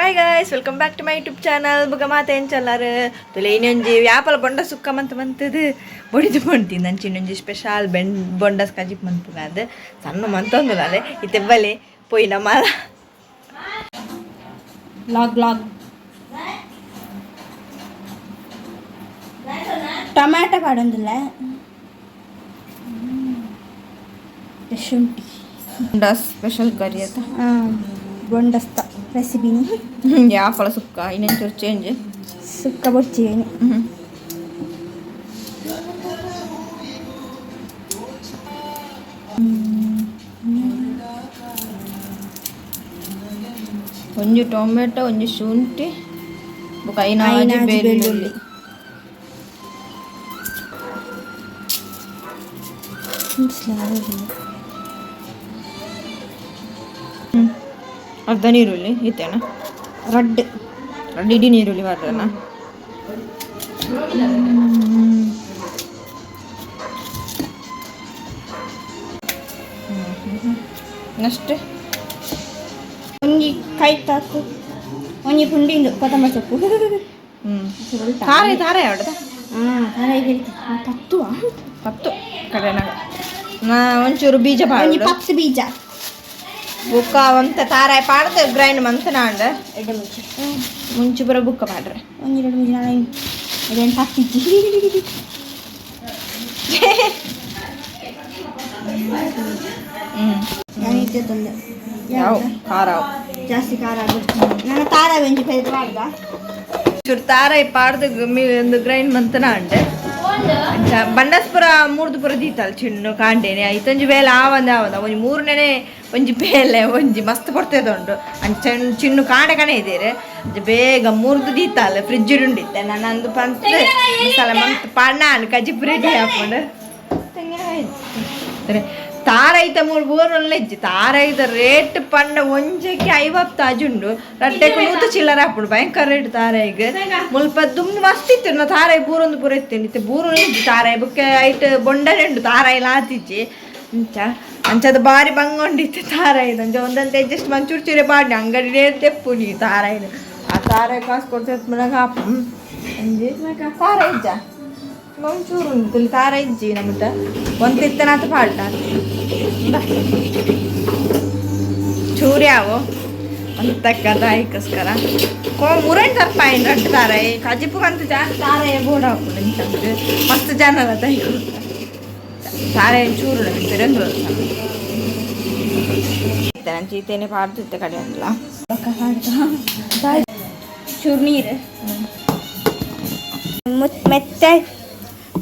Hi guys, welcome back to my YouTube channel. ಬುಗ ಮಾತೆ ಎಂಚಲ್ಲಾರು ತುಲೆ ಇನ್ನೊಂಜಿ ವ್ಯಾಪಾರ ಬೊಂಡ ಸುಕ್ಕ ಮಂತ ಮಂತದು ಬೊಡಿದು ಬೊಂತಿ ನಂಚಿ ಇನ್ನೊಂಜಿ ಸ್ಪೆಷಲ್ ಬೆಂಡ್ ಬೊಂಡಸ್ ಕಜಿಪ್ ಮನ್ಪುಗಾದ ಸಣ್ಣ ಮಂತೊಂದುಲಾಲೆ ಇತ್ತೆ ಬಲೆ ಪೋಯಿನ ಮಾಲ ಲಾಗ್ ಲಾಗ್ ಟೊಮ್ಯಾಟೊ ಪಾಡೊಂದಿಲ್ಲ ಶುಂಠಿ. ಬೊಂಡಸ್ ಸ್ಪೆಷಲ್ ಕರಿ ಆತ. ಬೊಂಡಸ್ತ ರೆಸಿಪಿನಿ. ಯಾಪಲ ಸುಕ್ಕ ಇನ್ನೊಂಚೂರು ಚೇಂಜ್. ಸುಕ್ಕ ಬೊಡ್ಚಿ. ಒಂಜಿ ಟೊಮೆಟೊ, ಒಂಜಿ ಶುಂಠಿ, ಬೊಕ ಐನಾಜಿ ಐನಾಜಿ ಬೆಳ್ಳುಳ್ಳಿ. ಬೆಳ್ಳುಳ್ಳಿ. ಅರ್ಧ ನೀರುಳ್ಳಿ ಇತ್ತೇನ? ರಡ್ಡ್. ರಡ್ಡ್ ಇಡೀ ನೀರುಳ್ಳಿ ಬರ್ದನ. ನೆಕ್ಸ್ಟ್. ಒಂಜಿ ಕೈ ತಾಕು ಒಂಜಿ ಪುಂಡಿಂದು ಕೊತ್ತಂಬರಿ ಸೊಪ್ಪು. ತಾರೆ ತಾರೆ ಯಾವ್ದು? ಹಾಂ, ಖಾರ ಪತ್ತುವ. ಪತ್ತು ಕಡೆನಾಗ ನಾ ಒಂಚೂರು ಬೀಜ ಒಂಜಿ ಪಾಡು. ಪತ್ತು ಬೀಜ. ಬುಕ್ಕ ಒಂತ ತಾರಾಯಿ ಪಾಡ್ದು ಗ್ರೈಂಡ್ ಮಂತನಾಂಡ. ಎಡ್ಡೆ ಮುಂಚೆ. ಮುಂಚೆ ಬರೋ ಬುಕ್ಕ ಪಾಡ್ರೆ. ಒಂಜಿ ಎರಡು ಮುಂಚೆ ನಾನು ಇದೇನು ಪತ್ತಿಜ್ಜಿ. ನಾನು ಇದ್ದೆ ತಂದೆ. ಯಾವ ಖಾರ? ಜಾಸ್ತಿ ಖಾರ ಆಗ್ಬಿಡ್ತು. ನನ್ನ ಖಾರ ಒಂಜಿ ಪೆದ್ ಮಾಡ್ದ. ಚೂರು ತಾರಾಯಿ ಪಾಡ್ದು ಒಂದು ಗ್ರೈಂಡ್ ಮಂತನಾಂಡ. ಅಂಚ ಬಂಡಸ್ಪುರ ಮೂರ್ದು ಪುರ ದೀತಲ್ ಚಿಣ್ಣು ಕಾಂಡೇನೆ ಐತೊಂಜಿ ಬೇಲೆ ಆವಂದ ಆವಂದ ಒಂಜಿ ಮೂರನೇ ಒಂಜಿ ಬೇಲೆ ಒಂಜಿ ಮಸ್ತ್ ಕೊಡ್ತೇದುಂಡು. ಅಂಚ ಚಿಣ್ಣು ಕಾಂಡೆ ಕಣೆ ಇದ್ದೀರಿ. ಅಂಚ ಬೇಗ ಮೂರ್ದು ದೀತಾಲ್ ಫ್ರಿಜ್ ಉಂಡಿತ್ತೆ. ನಾನು ಅಂದು ಪಂತ್ ಮಸಾಲೆ ಮಂತ್ ಪಾಡ್ನ ಕಜಿಪು ರೆಡಿ ಹಾಕೊಂಡು ತಾರೈತ ಮೂರು ಬೋರೊಲ್ಲ ಇಜ್ಜಿ. ತಾರೈದ ರೇಟ್ ಪಂಡ ಒಂಜಕ್ಕೆ 50 ಅಜುಂಡು, ರಡ್ಡೆಕ್ 100 ಚಿಲ್ಲರೆ ಆಪುಂಡು. ಭಯಂಕರ ರೇಟ್ ತಾರಾಯಿಗ್. ಮುಲ್ಪ ದುಮ್ನು ಮಸ್ತ್ ಇತ್ತು ನಾ ತಾರಾಯಿ ಬೂರೊಂದು ಪೂರ ಇತ್ತೇನೆ. ಇತ್ತೆ ಬೂರೊಂದು ಇಜ್ಜಿ ತಾರಾಯಿ. ಬೊಕ್ಕ ಐಟ್ ಬೊಂಡನೆ ಉಂಡು, ತಾರಾಯಿ ಲಾತಿಜ್ಜಿ. ಅಂಚ ಅಂಚದ ಬಾರಿ ಬಂಗೊಂಡಿತ್ತು ತಾರಾಯಿದ. ಅಂಚ ಒಂದಂತ ಅಡ್ಜಸ್ಟ್ ಮಂಚೂರು ಚೂರು ಚೂರೆ ಪಾಡ್ನೆ. ಅಂಗಡಿ ರೇಟ್ ತೆಪ್ಪುನಿ ತಾರಾಯಿನ. ಆ ತಾರಾಯಿ ಕಾಸು ಕೊಡ್ತೇವೆ ಆಪು. ಅಂಜಿ ತಾರಾಯಿ ಇಜ್ಜಾ? ಒಂಚೂರು ಉಂಟು ತಾರ ಇಜ್ಜಿ ನಮ್ಮಟ. ಒಂದು ಇತ್ತನಾತ ಪಾಡ್ಡ ಚೂರು ಯಾವು ಅಂತಕ್ಕ ದಾಯಿಕೋಸ್ಕರ ಕೋ ಮುರಣ್ ತಪ್ಪಾಯಿನ ರಡ್ಡು ತಾರಾಯಿ ಕಜಿಪು ಅಂತ ಜಾಸ್ತಿ ತಾರಾಯ ಬೋರ್ಡ್ ಹಾಕುಂಡು. ಇಂಚಂದು ಮಸ್ತ್ ಜನಲ ತಾಯಿ ತಾರಾಯಿ ಚೂರು ಪಿರಂದು ನಂಚಿ ಇತ್ತೇನೆ ಪಾಡ್ದಿತ್ತೆ ಕಡೆ ಅಂದ್ಲ. ಚೂರು ನೀರು, ಮೆತ್ತೆ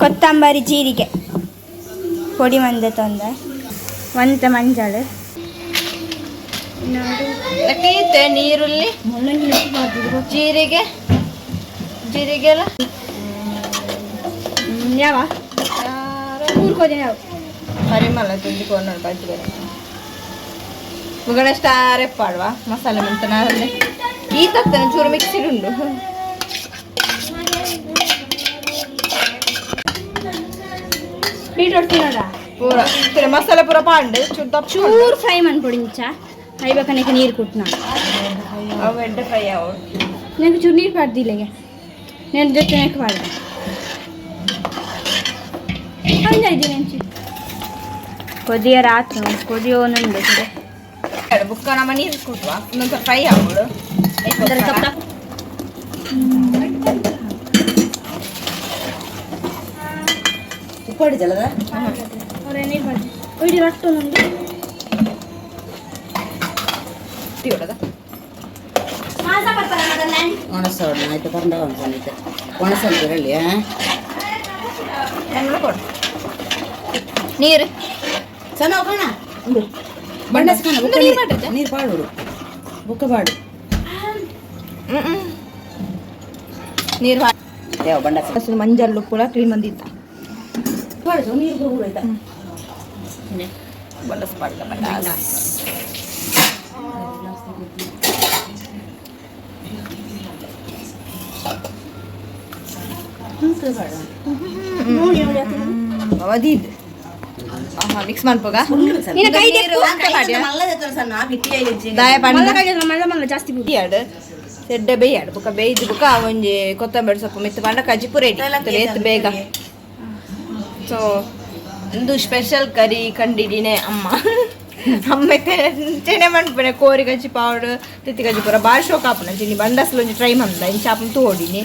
ಕೊತ್ತಂಬರಿ ಜೀರಿಗೆ ಪೊಡಿ ಮಂದೆ ತಂದೆ ಒಂತೆ ಮಂಜಾಳು. ಇತ್ತೆ ನೀರುಳ್ಳಿ, ಜೀರಿಗೆ ಜೀರಿಗೆ ಎಲ್ಲ. ಯಾವ ಊರ್ಕೋದೆ ಯಾವ. ಪರಿಮಳ ತುಂಬಿಕೊಂಡು ಬಜ್ಜಿ ಬೇರೆ ಮುಗಣ ಸ್ಟಾರ್ ಎಪ್ಪಾಡುವ ಮಸಾಲೆ ಮಂತ ನಾವೇ ಈ ತತ್ತನ ಚೂರು ಮಿಕ್ಸಿಡ್ ಉಂಡು. ಬೀಟ್ರೋಟ್ ತಿನ್ನೋದ. ಪೂರ ಇತ್ತರೆ ಮಸಾಲೆ ಪೂರ ಪಾಂಡು ಚೂರು ದಪ್ಪ. ಚೂರು ಫ್ರೈ ಮಾಡ್ಕೊಡಿ ಇಂಚ ಐಬೇಕನಕ್ಕೆ ನೀರು ಕೊಟ್ಟು ಅವು ಎಡ್ಡೆ ಫ್ರೈ ಅವು. ನನಗೆ ಚೂರು ನೀರು ಪಾಡ್ದಿಲ್ಲ. నేను ಜೊತೆ ಪಾಡ ಇದ್ದೀನಿ. ಕೊದಿಯ ರಾತ್ರಿ ಕೊದಿಯೋನುಂಡು. ಬುಕ್ಕ ನಮ್ಮ ನೀರು ಕೂಟುವ ಇನ್ನೊಂದು ಸ್ವಲ್ಪ ಫ್ರೈ ಆಗೋಡು. ಉಪ್ಪಾಡಿ ಜಲದ. ನೀರು ಪಾಡ್ದು ಇಡೀ ರಟ್ಟೊಂದು. ಒಣಸೋಣ ಆಯ್ತು ಪಂಡ ಒಣಸೋಣ ಒಣಸಂತೀರಲ್ಲಿ. ಕೊಡು ನೀರು. ಸಣ್ಣ ಕಣ ಉಂಡು ಬಣ್ಣಸ್ ಕಣ. ಇಂದು ನೀರು ಮಾಡಿದ್ದೆ? ನೀರು ಪಾಡು, ಬುಕ್ಕ ಪಾಡು. ನೀರು. ದೇವ ಬಂಡಸ್. ಮಂಜಲ್ಲು ಪೂರ ಕ್ಲೀನ್ ಬಂದಿತ್ತ. ಪಾಡು ನೀರು ಹೋಗುದು ಆಯ್ತಾ. ಬಂಡಸ್ ಪಾಡ್ಲ ಬಂಡಸ್. ನೋಡಿ ನೋಡಿ. ಅವದಿದ್ದು ಆಹಾ ಮಿಕ್ಸ್ ಮನ್ಪುಗ. ನಿನ್ನ ಕೈ ನೀರು ಅಂತ ಪಾಡ್ಯ. ಮಲ್ಲದ ಸಣ್ಣ ಬಿಟ್ಟಿ. ದಾಯ ಪಾಡ್ನ. ಮಲ್ಲ ಕೈ ಮಲ್ಲ ಮಲ್ಲ ಜಾಸ್ತಿ ಬಿಡು. ಎರಡು. ಎಡ್ಡೆ ಬೇಯಾಡು ಬೊಕ ಬೇಯ್ದು ಬೊಕ ಒಂಜಿ ಕೊತ್ತಂಬರಿ ಸೊಪ್ಪು ಮಿತ್ತು ಪಂಡ ಕಜಿಪು ರೆಡಿ ಏತ್ ಬೇಗ. ಸೊ ಇಂದು ಸ್ಪೆಷಲ್ ಕರಿ ಕಂಡಿಡಿನೇ ಅಮ್ಮ. ಅಮ್ಮ ಚೆನೆ ಮನ್ಪುನೆ ಕೋರಿ ಕಜ್ಜಿ ಪಾವಡು ತಿತ್ತಿ ಕಜ್ಜಿ ಪೂರ ಬಾರಿ ಶೋಕ್ ಆಪುನ ಚಿನ್ನಿ ಬಂಡಸ್ಲು ಒಂಜಿ ಟ್ರೈ ಮಂದ ಇಂಚ ಆಪುನ ತೋಡಿನಿ.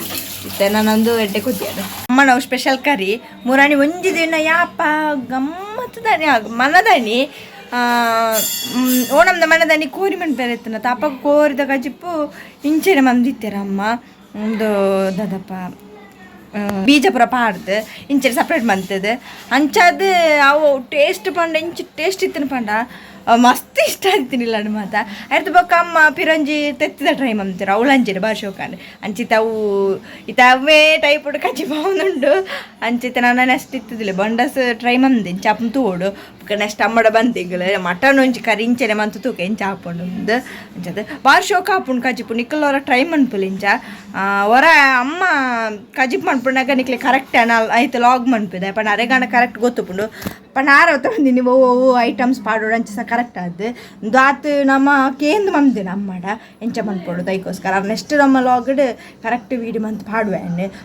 ಇತ್ತೆ ನಾನೊಂದು ಎಡ್ಡೆ ಕುದಿಯಾಡು. ಅಮ್ಮ ನಾವು ಸ್ಪೆಷಲ್ ಕರಿ ಮುರಾಣಿ ಒಂಜಿ ದಿನ ಯಾಪ ಗಮ್ಮತ್ತದಾನಿ ಮನದಾನಿ ಓಣಂದ ಮನದಾನಿ ಕೋರಿ ಮನ್ಪೆರೆತ್ತನ ತಾಪ ಕೋರಿದ ಕಜಿಪ್ಪು ಇಂಚೆನೆ ಮಂದಿತ್ತೆರ ಅಮ್ಮ. ಒಂದು ದಾದಪ್ಪ ಬೀಜಪುರ ಪಾಡ್ದು ಇಂಚೆ ಸಪ್ರೇಟ್ ಮಂತದ ಅಂಚಾದ ಅವು ಟೇಸ್ಟ್ ಪಂಡ ಇಂಚ ಟೇಸ್ಟ್ ಇತ್ತಿನ ಪಂಡ ಮಸ್ತ್ ಇಷ್ಟ ಆಗ್ತಿನಿಲ್ಲ ಮಾತ. ಆಯ್ತು ಬೊಕ್ಕ ಅಮ್ಮ ಪಿರಂಜಿ ತೆತ್ತಿದ ಟ್ರೈ ಮಂತೀರ ಅವಳಂಚಿನ ಬಾರಿ ಶೋಕಾಂಡ್ ಅಂಚಿತ ಅವು ಇತ್ತ ಅವೇ ಟೈಪ್ ಕಜ್ಜಿ ಬಾವುಂದುಂಡು. ಅಂಚಿತ ನಾನು ನೆಕ್ಸ್ಟ್ ಇತ್ತದಿಲ್ಲ ಬಂಡಸ್ ಟ್ರೈ ಮಂದೆ ಇಂಚ ತೋಡು. ಬೊಕ್ಕ ನೆಕ್ಸ್ಟ್ ಅಮ್ಮಡ ಬಂದಿಂಗಲ ಮಟನ್ ಒಂಜಿ ಕರಿ ಇಂಚೆನೆ ಮಂತು ತೂಕ ಇಂಚ ಆಪುಂಡು ಅಂಚದ ಬಾರಿ ಶೋಕ ಆಪುಂಡು ಕಜಿಪು. ನಿಕ್ಕಲ್ ಟ್ರೈ ಮನ್ಪುಲಿ ಇಂಚ ಹೊರ ಅಮ್ಮ ಕಜಿಪ್ ಮನ್ಪುನಾಗ ನಿಕ್ಲೆ ಕರೆಕ್ಟ್ ಅನ್ನ ಐತೆ ಲಾಗ್ ಮನ್ಪಿದೆ ಪಂಡ ಅರೆಗಾಣ ಕರೆಕ್ಟ್ ಗೊತ್ತುಪುಂಡು ಪಂಡ ಆರ ತಂದಿನಿ ಓ ಓ ಐಟಮ್ಸ್ ಪಾಡೋಡು ಅಂಚ ಸಹ ಕರೆಕ್ಟ್ ಆದ್ ಆತು. ನಮ್ಮ ಕೇಂದ್ರ ಮಂದಿನ ಅಮ್ಮಡ ಎಂಚ ಮನ್ಪೊಡು ದೈಕೋಸ್ಕರ ನೆಕ್ಸ್ಟ್ ನಮ್ಮ ಲಾಗ್ಡ್ ಕರೆಕ್ಟ್ ವೀಡಿಯೋ ಮಂತ್ ಪಾಡುವೆ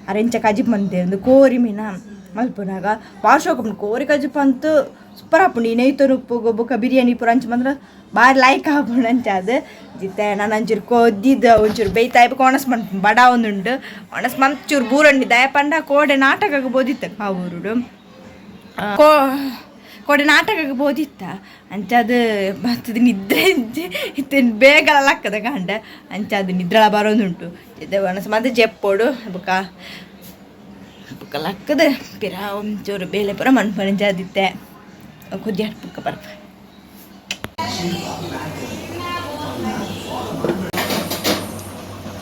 ಅರೆ ಎಂಚ ಕಜಿಪ್ ಮಂತೆ ಒಂದು ಕೋರಿ ಮೀನ ಮಲ್ಪುನಾಗ ಭಾಳ ಶೋಕ ಉಂಟು. ಕೋರಿ ಕಜಿಪ್ ಅಂತೂ ಸೂಪರ್ ಆಪುಂಡು. ಈ ನೆಯ್ತೊರು ಉಪ್ಪು ಬೊಕ್ಕ ಬಿರಿಯಾನಿ ಪೂರ ಅಂಚ ಬಂದ್ರೆ ಬಾರಿ ಲೈಕ್ ಆಪುಂಡು ಅಂಚ ಅದು. ಜಿತ್ತೆ ನಾನು ಒಂಚೂರು ಕೊದ್ದಿದ್ದು ಒಂಚೂರು ಬೇಯ್ತಾಯ್ ಬೊಕ್ಕ ಒಣಸ್ ಮನ್ಪು ಬಡ ಒಂದುಂಡು ಒಣಸ್ ಮಂಚೂರು ಬೂರಂಡಿ ದಯಪಂಡ ಕೋಡೆ ನಾಟಕಕ್ಕೆ ಬೋದಿತ್ತ ಆ ಊರುಡು ಕೋಡೆ ನಾಟಕಕ್ಕೆ ಬೋದಿತ್ತ ಅಂಚ ಅದು ಬರ್ತದ ನಿದ್ರೆ ಇತ್ತೆ ಬೇಗಲ ಲಕ್ಕದ ಕಾಂಡ ಅಂಚ ಅದು ನಿದ್ರಳ ಬರೋದುಂಟು. ಜಿತ್ತೆ ಒಣಸ್ ಮತ್ತೆ ಜೆಪ್ಪೋಡು ಬೊಕ್ಕ ಬೊಕ್ಕ ಲಕ್ಕದ ಪಿರ ಒಂಚೂರು ಬೇಲೆ ಪೂರ ಮನ್ಪಣೆ ಅದಿತ್ತೆ ಕೊದ್ಯಾಟ್ ಬೊಕ್ಕ ಬರ್ಪ.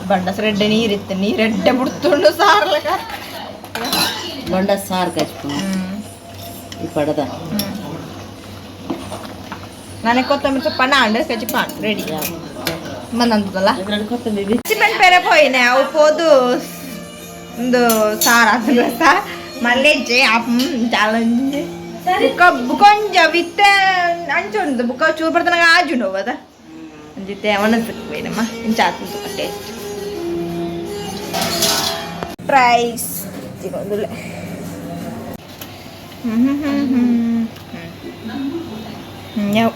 ಬಂಡಸ್ ರೆಡ್ಡೆ ನೀರಿತ್ತು ನೀರೆಡ್ಡೆ ಬಿಡ್ತುಂಡು ಸಾರ್ಲಕ. ಬೊಂಡ ಸಾರು ಕಜ್ಪು ಈ ಪಡದ. ನಾನೇ ಕೊತ್ತಂಬರಿ ಸೊಪ್ಪು ಅಂಡ್ ಕಜಿಪ ರೆಡಿ ಬಂದಂತದಲ್ಲ. ಅದ್ರಲ್ಲಿ ಕೊತ್ತಂಬರಿ. ಚಿಪ್ಪನ್ ಪೇರೆ ಪೋಯಿನೆ ಅವು ಪೋದು ಒಂದು ಸಾರು ಅದು ಮಲ್ಲೆಜ್ಜೆ ಅಪ್ ಚಾಲಂಜೆ ಬುಕ್ಕ ಬುಕೊಂಜ ವಿತ್ತೆ ಅಂಚ ಉಂಟು ಬುಕ್ಕ ಚೂರು ಬರ್ತನಾಗ ಆಜುಂಡು ಹೋಗದ ಅಂಜಿತ್ತೆ ಒಣಸಕ್ಕೆ ಪೋಯಿನಮ್ಮ ಇಂಚ ಆತು ಟೇಸ್ಟ್ ಪ್ರೈಸ್ ತಿಗೊಂದುಲೆ. ಹ್ಮ್ ಹ್ಮ್ ಹ್ಮ್ ಹ್ಮ್ ಹ್ಮ್ ಯಾವ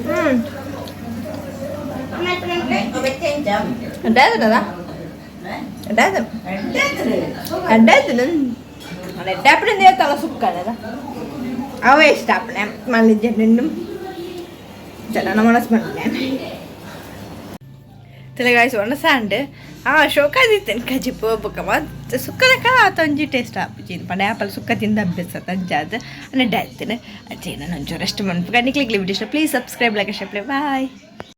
ಹ್ಮ್ ಎಡ್ಡೆ ಎಡ್ಡೆ ಎಡ್ಡೆ ಎಡ್ಡೆ ಅಪ್ಪಣೆ ತಲ ಸುಕ್ಕದ ಅವೇ ಇಷ್ಟ ಅಪ್ಪಣೆ ಮಲ್ಲಿಜೆ ನಿನ್ನು ಜನ ಮನಸ್ಸು ಬಂದೆ ತಲೆಗಾಯ್ಸ್ ಒಣ ಸಾಂಡ್ ಆ ಶೋಕಾದಿತ್ತೇನೆ ಕಜಿಪು ಬೊಕ್ಕ ಮತ್ತೆ ಸುಕ್ಕದ ಆತೊಂಜಿ ಟೇಸ್ಟ್ ಆಪುಜಿ ಪಂಡ ಆಪಲ್ ಸುಕ್ಕ ತಿಂದ ಅಭ್ಯಾಸ ತಂಜಾದ್ ಅನ್ನ ಡಾಯ್ತೇನೆ. ಅಜ್ಜೆ ನಾನು ಒಂಚೂರು rest ಮನ್ಪು. ನಿಕ್ಲಿಕ್ಲಿ video please subscribe, like, share. Bye.